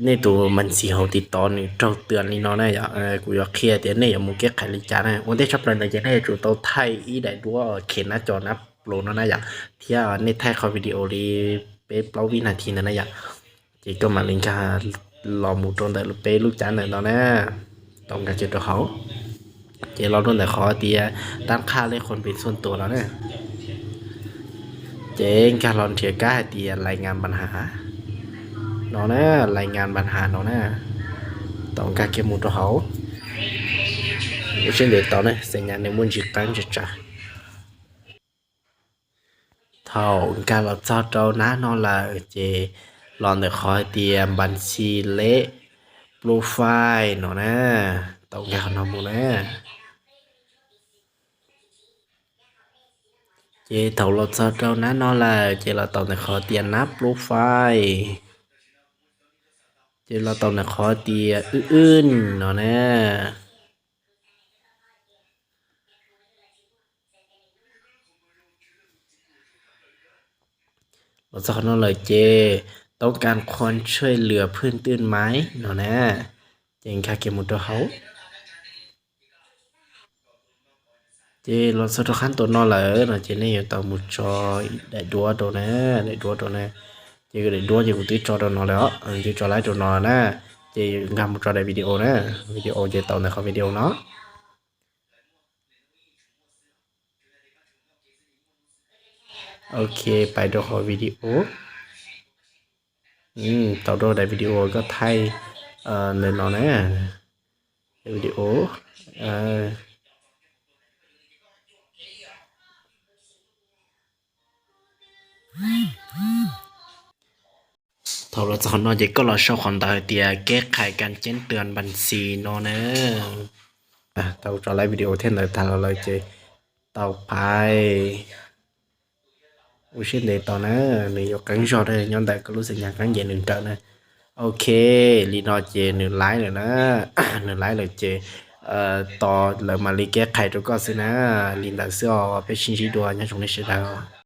nej tus mas ntxis hauv TikTok nws raug twm li no na yom. Kuv yuav qhia tias nej yuav mus keb qhais li cas na. Ua ntej tshaj plaws ntawd ces nej yuav tsum tau thaij ib daim duab khem nab co nab plus no na yom, thiab nej thaij qhov video li peb plaub vib nas this ntawd na yom, ces koj mam li nkag los mus rau ntawm peb lub cav ntawm no na, tau nkag kiag rau hauv. Ces los rau ntawm qhov tias tab qhaj lej qhov pes txhua tuas no na, ces nkag los nrhiav kab hais tias lais ngas npas has no na, lais ngas npas has no na, tau nkag kiag mus rau hauv. Ua siab ntev tos na, xav nyas nws muaj ntsis qeeb tsawg tsawg. Thaum nkag los txog rau nab no lawm ces los ntawm qhov hais tias npas xi lej plub faij no na, tau nkag qhov no mus na. Ces thaum los txog rau nab no lawm ces los tau ntawm qhov tias nab plub faij, ces los tau ntawm qhov tias wb wb no na. Los txog qhov no lawm ces toob kas qhuas tshuaj lwam phwj twj maiv no na, ces nkag kiag mus rau hauv. Ces los txog rau qhab ntua no lawm no ces nej yuav tau mus tso daim duab rau na, daim duab rau na. Ces daim duab ces kuv twb tso rau no lawm os, twb tso laib rau no na. Ces nkag mus tso daim video na, video ces tau ntawm qhov video no. Ok, pais rau qhov video. Tau rau daim video koj thaij ntawm no na, video. Thaum los txog qhov no ces koj los sau qhov ntawv hais tias keb qhais kas ceeb twm npas xi no na. Tau tso laib video thiab ntawd tag los lawm ces tau pais. Ua siab ntev tos na, nws yuav qeeb zog na, nyob ntawm koj lub xeem nyas qeeb ces nws nrawm na. Ok, li no ces nws laib lawm na, nws laib lawm ces tos lawv mam li keb qhais rau koj xwb na. Li ntawd xwb os, peb sib ntsib dua, nyob zoo nej sawv daws.